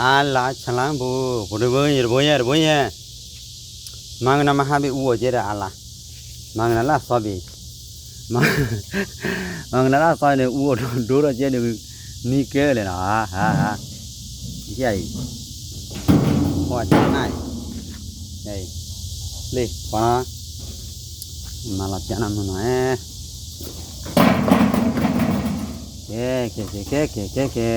အလါဆလါဘိ, ပတဘိယဲၢ် တဘိယဲၢ် တဘိယဲၢ်, မၤကနၣ်မဟါဘ့ၣ်အူအီၣ်ကဲဒီးအလါ, မၤကနၣ်လၢအသီဘ့ၣ်, မၤကနၣ်လၢအသီန့ၣ် အူအီၣ်ဒိၣ်ဒိၣ်ဒီးကဲဒီး, မံကဲလဲၣ်နီၤ, ဟါ, ယဲအံၤ, ပှၤကနၣ်အံၤ, လ့ၣ်, ပှၤနီၤ, မၤလီၤပျၢ်နၤမုၢ်နီၤ, ကဲ, ကဲ, ကဲ, ကဲ, ကဲ, ကဲ,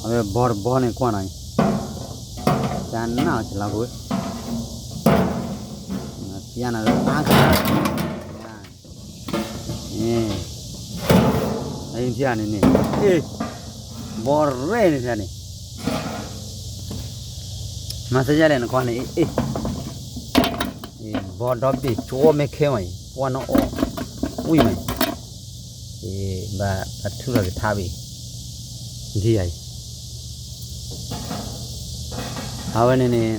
အဝဲဘီတဘီန့ၣ်ကွၢ်နီၤ, ကနၣ်အီၤကလါဘိ, ပျၢ်နၤလၢတၢ်ခါ, အံၤထံၣ်န့ၣ်န့ၣ်, အ့ၣ်, ဘီရဲၣ်န့ၣ်ထံၣ်န့ၣ်, မၤသ့ယလဲၣ်နကွၢ်န့ၣ်, အ့ၣ်, ဘီဒီဘ့ၣ်ကၠီမဲခဲမးအံၤ ပှၤနအီၣ်, ဝံၣ်မးအံၤ, ဘၣ်ထုးထီၣ်ကထါဘ့ၣ်, ထံၣ်ယၤအံၤ, အဝဲန့ၣ်န့ၣ်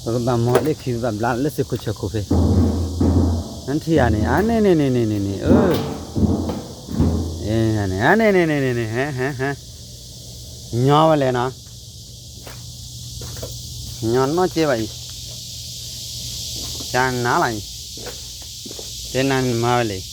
ပကဘၣ်မၤလၢခံ ပဘၣ်ဘျါလၢသုးခိၣ်ဆၢခိၣ်ဖဲ, နထံၣ်ဧါန့ၣ် အန့ၣ်န့ၣ်န့ၣ်န့ၣ်န့ၣ် အၢ, အန့ၣ်န့ၣ်န့ၣ်န့ၣ် ဟဲဟဲဟဲ, ညီဝဲလဲၣ်နီၤ, ညီနီၢ်ကဲဘၣ်အံၤ, ကနၣ်လီၤအံၤ, တဲနၤမၤဝဲလဲၣ်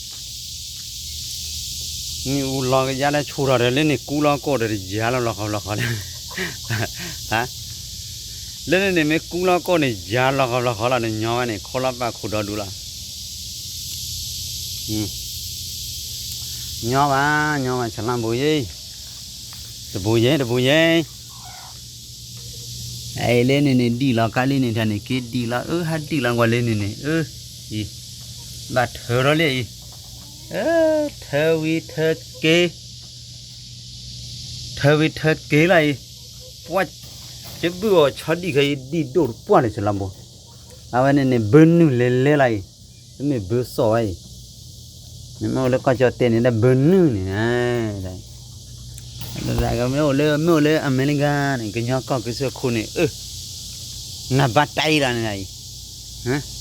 နံၣ်အူလီၤကယါလၢဆူၣ်ထီၣ်ဒီး လၢန့ၣ်ကူလီၤကိၣ်ဒီးတယၤလီၤလီၤဃီလီၤဃီလီၤ, လၢန့ၣ်န့ၣ် မ့ၢ်ကူလီၤကိၣ်န့ၣ် ယၤလီၤဃီလီၤဃီလီၤန့ၣ် ညီဝဲန့ၣ် ခိလီၤပာ်ခူၣ်ဒီဒူလီၤ, ညီဘၣ် ညီဘၣ် ဆလါဘိယဲ, တဘိယဲ တဘိယဲ အလၢန့ၣ်န့ၣ် ဒံၣ်လီၤကါလံန့ၣ် တၢ်န့ၣ်က့ဒံၣ်လီၤ, အၢ ဟးဒံၣ်လီၤကွၢ်လၢန့ၣ်န့ၣ်, အၢ, အံၤ, ဘၣ်ထၢထီၣ်လံအံၤ, အၢ, ထၢဝံၤထၢက့ၤ, ထၢဝံၤထၢက့ၤလီၤအံၤ, ပှၤ, ယဘုၣ်အီၤဆီဒံၣ်ခဲအံၤ ဒံၣ်ဒိၣ်တပှၢ်န့ၣ် ဆလါဘိ, အဝဲန့ၣ်န့ၣ် ဘၢနုာ်လဲၤလဲၤလီၤအံၤ, တမ့ၢ်ဘၢစီၣ်ဝဲအံၤ, နမ့ၢ်အိၣ်လၢကီၢ်ကၠီၣ်တဲာ်န့ၣ် တၢ်ဘၢနုာ်န့ၣ်, မ့ၢ်အိၣ်လၢ မ့ၢ်အိၣ်လၢအမဲရကၤန့ၣ် ကညီကီၢ်ကစၢၢ်ခိၣ်န့ၣ် အၢ, နဘၣ်တၢ်အံၤလီၤန့ၣ်အံၤ,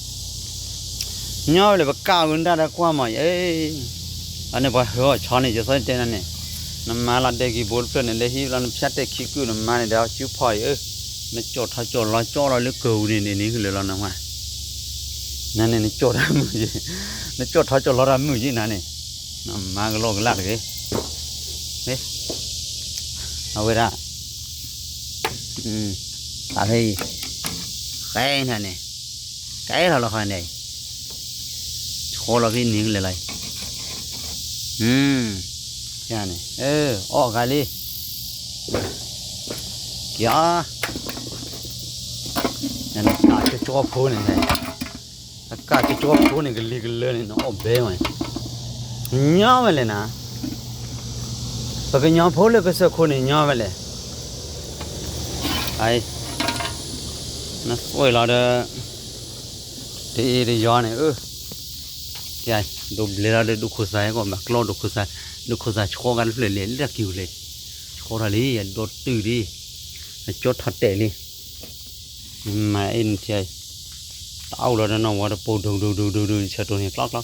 ညီဝဲလၢပကးဝဲဒၣ်ဒီးကွၢ်မးအံၤ, အန့ၣ်ပှၤဟၢအီၤဆီန့ၣ် ယသီၣ်တဲနၤန့ၣ်, နမၤလီၤဒဲက့ၤဘိတဖျၢၣ်န့ၣ် လၢဟံၣ်ဘျီနဖၠၣ်တဲာ်ခံကုၢ် နမၤန့ၣ်ဒီး စုဖီၣ်အံၤ အၢ, နကၠီၣ်ထီၣ်ကၠီၣ်လီၤကၠီၣ်လီၤလၢကၢၢ်ပူၤန့ၣ်န့ၣ် နဟ့ၣ်လၢလီၤနမၤ နန့ၣ် နကၠီၣ်တၢ်မုာ်ယ့ၢ်, နကၠီၣ်ထီၣ်ကၠီၣ်လီၤတၢ်မုာ်ယ့ၢ်နၤန့ၣ်, နမၤကလီကလၢ်တဂ့ၤ, အဝဲဒၣ်, ပာ်ဖဲအံၤ, ဃဲနၤန့ၣ်, ကဲထီၣ်လီၤဃီန့ၣ်, ဆှီလီၤဖဲန့ၣ်ကလဲၤလီၤအံၤ, န့ၣ်, အီၣ်ဂၤလံ, ကၠီ, နကးကၠီကၠီဖိန့ၣ်, အကးကၠီကၠီဖိန့ၣ် ကလံၤကလၢာ်န့ၣ် နအီၣ်ဘဲမး, ညီဝဲလဲၣ်နၤ, ပကညီဖိလၢကစၢၢ်ခိၣ်န့ၣ် ညီဝဲလဲၣ်, အ, နသွဲၣ်လီၤဒီး, တအ့ၣ်တယီန့ၣ်, ဒိးဘျဲးလီၤဒီး ဒိၣ်ခိၣ်သၣ်ကီး ဘၣ်ကျီဒိၣ်ခိၣ်သၣ်, ဒိၣ်ခိၣ်သၣ်ဆှီကါတဖျၢၣ်လဲၣ် လၢတၢ်က့ၤအိၣ်လဲၣ်, ဆှီထီၣ်လံ ယဒိးတုာ်လံ, အကၠီထီၣ်တဲာ်လံ, မၤအ့ၣ်နထံ, တၢ်အိၣ်လီၤဒီးနီၢ်ဝါတပိၤ ဒိၣ်ဒိၣ်ဒိၣ်ဒိၣ်ဒိၣ် ဆၢတိၤန့ၣ် ကျီကျီကျီ အ့ၣ် ပထီ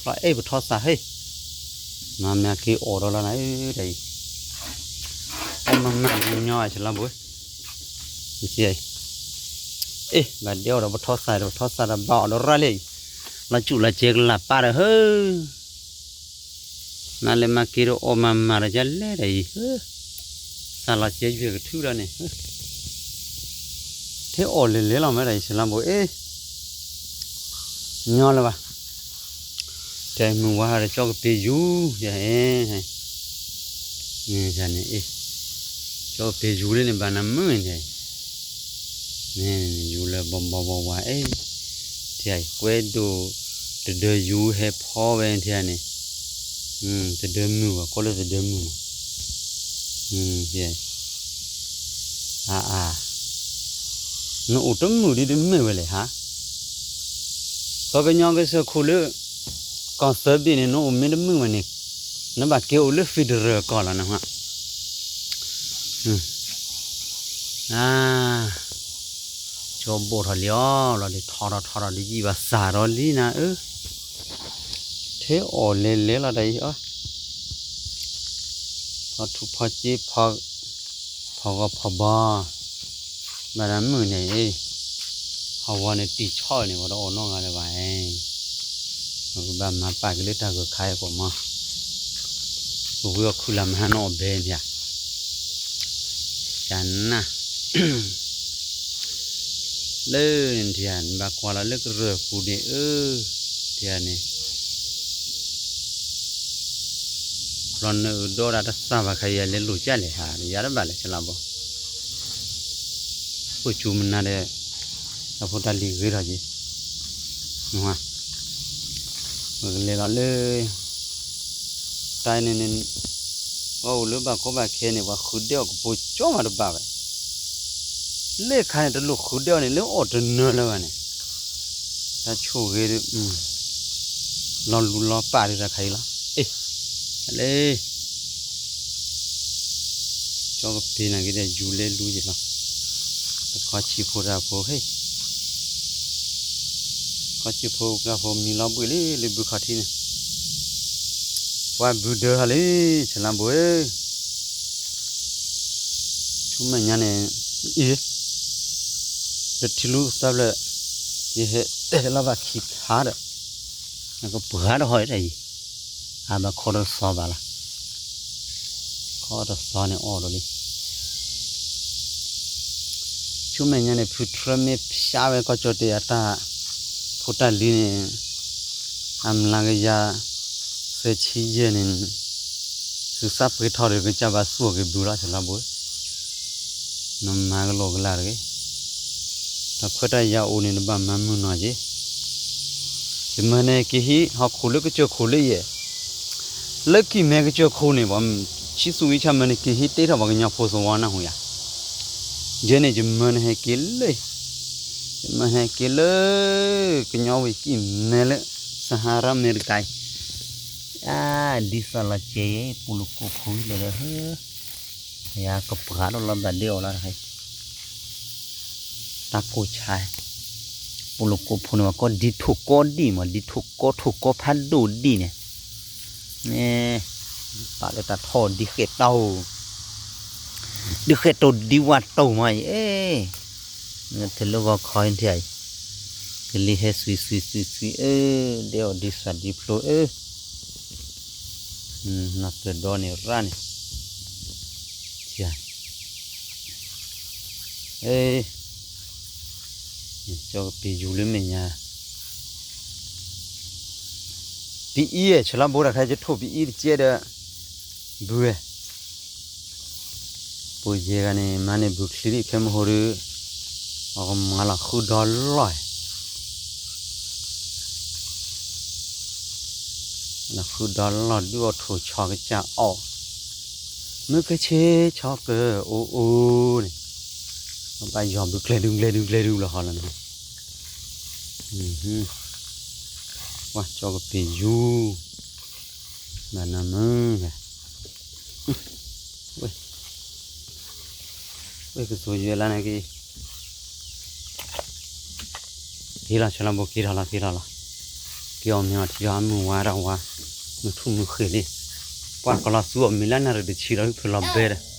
သၣ်ဟ့ၣ်, မၤမၤက့ၤအီၣ်ဒီးလီၤနၤ, တၢ်အံၤ, အီၣ်မၤမၤညီညီအဆလီဘိ, အ့ၣ်, ဘၣ်ဒဲအီၣ်ဒီးပထီသၣ်ဒီး ပထီသၣ်ဒီးဘၣ်အီၣ်ဒီးရၣ်လံ, လီၤကူၣ်လီၤစဲကလၢ်ပၢ်ဒီးဟၢ မၤလဲၤမၤက့ၤဒီးအီၣ်မၤမၤဒီးယလဲၣ်ဒီးအံၤ, သးလီၤစဲယွဲၢ်ကထုဒီးန့ၣ်, ထဲအီၣ်လဲၤလဲၤလီၤမ့ၢ်ဒီးအံၤ ဆလီဘိ အ့ၣ်, ညီလၢၤဘၣ်, တဲမုၢ်ဝါဒီးကၠီကပ့ၤယူၤ, ယဲ, န့ၣ်, ကၠီကပ့ၤယူၤလံန့ၣ် ဘၣ်နမုၢ်န့ၣ်, န့ၣ် ယူၤလၢဘီဘီဝါဝါ အ့ၣ်, ထံၣ်ကွဲဒိၣ်, တဒၢယူၤဟဲဖီဝဲထံၣ်န့ၣ်, တဒၢမုၢ်ဘၣ် ကီၢ်လၢတဒၢမုၢ်မး, အါအါ, နအိၣ်တမုၢ်ဒ်တမ့ၢ်ဝဲလဲၣ်ဟါ, ပကညီကစၢၢ်ခိၣ်လၢ ကီၢ်သၢဘ့ၣ်န့ၣ် နအိၣ်မ့ၢ်တမုၢ်ဝဲန့ၣ်, နဘၣ်က့ၤအိၣ်လၢ federal ကီၢ်လီၤနဟါ, ကၠီဘိၣ်ထီၣ်လံအီၤလီၤ ထီထီၣ်ထီထီၣ်တယံာ်ဘၣ်စၢ်ထီၣ်လံနၤဧၢ, ထဲအီၣ်လဲၤလဲၤလီၤတၢ်အံၤအီၤ, ဖီထူဖီစ့ဖီ, ဖ ဖီဂီၢ်ဖီဘီ, ဘၣ်တၢ်မုာ်န့ၣ်, ဟီဝီန့ၣ်တံာ်ဆီၣ်န့ၣ် ပှၤတအိၣ်နီတဂၤလၢၤဘၣ်, ပကဘၣ်မၤပာ်က့ၤလၢတၢ်ဂၢၢ်ခါအံၤကီးမး, ပဝံအီၣ်ခုလၢ်မဟါနီၣ်အီၣ်ဘဲန့ၣ်ဧါ, ကနၣ် လၢန့ၣ်ထံၣ်ဧါ နဘၣ်ကွၢ်လီၤလၢကရၢၢ်ပူၤန့ၣ် အၢ, ထံၣ်ဧါန့ၣ် လီၤနၢအုးဒီဒၣ်တသၣ်ဘၣ်ခါအံၤ လဲၤလိာ်ကၢ်လဲၣ်ဟး ယၤတဘၣ်လဲၣ် ဆလးဘိ, အိၣ်ကၠူမနၤဒီး တၢ်ဖိတၢ်လံၤဂ့ၤထီၣ်က့ၤ, ပကလဲၤလီၤလၢ တၢ်န့ၣ်န့ၣ် ပှၤအိၣ်လၢဘၣ်ကီဘၣ်ခဲန့ၣ် ပှၤဃုဒဲအီၣ်ကပိၤကၠီမးတဘၣ်ဘၣ်, လၢခါန့ၣ် တလိၣ်ဃုဒဲအီၣ်န့ၣ် လၢအီၣ်တနၢၤလၢၤဘၣ်န့ၣ်, တၢ်ဆိၣ်ဂ့ၤဒုး လီၤလူၤလီၤပာ်ဒုးတၢ်ခါအံၤလီၤ, အ့ၣ်, လၢ ကၠီကပ့ၤနာ်က့ဒီး ယူၤလဲလူၤယံၤလီၤ, တခီဆံးဖိတၢ်ဖိဟ့ၣ်, ခီဆံးဖိကၢ်ဖိမံၤလီၤဘှံးလံ လၢဘုခီထံန့ၣ်, ပှၤဘုဒၢထီၣ်လံ ဆလးဘိဧၢ ဆူမဲာ်ညါန့ၣ် အံၤ တထံလူသၢဖျၢၣ် ယဟဲတဲလီၤဘၣ်ခံခါဒီး နကပှၤတဟီၣ်တၢ်အံၤ, အဘၣ်ခီတစီၤဘၣ်လီၤ, ခီတစီၤန့ၣ်အီၣ်ဒီးလံ, ဆူမဲာ်ညါန့ၣ် ဖုထြၢမ့ၢ်ဖျါဝဲကီၢ်ကၠီၣ်တဲၣ်အတၢ်ဖိတၢ်လံၤန့ၣ် အမျးကယၤ သၢဆံယဲၢ်န့ၣ် သုသးပှ့ၤထီၣ်ဒီး ကစၢ်ဘၣ်သူၣ်အီၤက့ၤဘုလီၤ ဆလးဘိ, နမၤကလိာ်ကလၢ်တဂ့ၤ, တၢ်ခွဲးတၢ်ယာ်အိၣ်န့ၣ် နဘၣ်မၤမုာ်နီၢ်က့ၤ, ယမၢန့ၣ်က့ၤဟံးဟီၣ်ခိၣ်လၢကစၢၢ်ခိၣ်လၢယဲၢ်, လၢကံၢ်မဲကစၢၢ်ခိၣ်န့ၣ် ပှၤဆံသူၣ်ဝံဆၣ်မၢန့ၣ် က့ၤဟံးတ့ထီၣ်ပှၤကညီဖိသဝီနၢ်ဟူယၤ, ယဲန့ၣ် ယမၢန့ၣ်ဟဲက့ၤလၢ ယမၢန့ၣ်ဟဲက့ၤလၢ ကညီဝ့ၢ်ကံၢ်မဲလၢ စဟါရၢ်အမဲရကၤအံၤ, အါ ဒ်သိးလီၤစဲး ပူၤလၢကိးဖိလၢလၢဟၢ ယကပှၤထီၣ်လီၤဘၣ်ဒ့အီၤလီၤတခါအံၤ, တၢ်ကိၢ်ဆါ, ပူၤလၢကိးဖိန့ၣ် ပှၤကိးဒ်ထိၣ်ကီဒံၣ်မး ဒ်ထိၣ်ကီထိၣ်ကီဖးဒိၣ်ဒံၣ်န့ၣ်, န့ၣ် ပာ်လၢတၢ်ထီၣ်ဒ်ဃဲၣ်တီ, ဒ်ဃဲၣ်တီဒ်ဝၣ်တီမးအံၤ, အဲ နထဲလၢဂီၤခီအံၤထံၣ်အံၤ, ကလံၤဟဲသွံၣ်သွံၣ်သွံၣ်သွံၣ်အၢ, ဒဲအီၤဒ်သၣ်ဒ်ဖျိအၢ, နီၢ်ပၢၢ်ဒီန့ၣ်ရၣ်န့ၣ်, ထံၣ်ဧါ, အဲ ကၠီကပ့ၤယူၤလၢမဲာ်ညါ, ပအံၤ ဆလးဘိတၢ်ခါ ယထိၣ်ပအံၤတကဲဒီး ဘုဝဲ ပယဲၢ်ဂၤန့ၣ် မၤန့ၢ်ဘုချံဒံးခဲမုၢ်ဟိဒုး, အကမၤလီၤဃုဒီလီၢ်, လီၤဃုဒီလီၢ်ဒုးအီၣ်ထိၣ်ဆီကစၢ်အီၣ်, မုၢ်ကဆ့ဆီကအိၣ်အိၣ်န့ၣ်, ဘၣ်ယီၤဘုကျဲဒုကျဲဒုကျဲဒုလီၤဟီလီၤန့ၣ်, ပှၤကၠီကပ့ၤယူၤ, ဘၣ်နမုၢ်, ဝဲ ဝဲကသိးယွဲလၢန့ၣ်က့ၤ, က့ၤလီၤဆၢလီၤဘိက့ၤထီၣ်လီၤက့ၤထီၣ်လီၤ, က့ၤအီၣ်မ့ၤအီထံအီမုၢ်ဝါတၢ်ဝါ, မုၢ်ထူၣ်မုၢ်ဃ့ၢ်လံ, ပှၤကလီၤသူအီၤမ့ၤလၢနၣ်ရံၣ်တဆံလီၤ ဖုလီၤဘဲဒီး,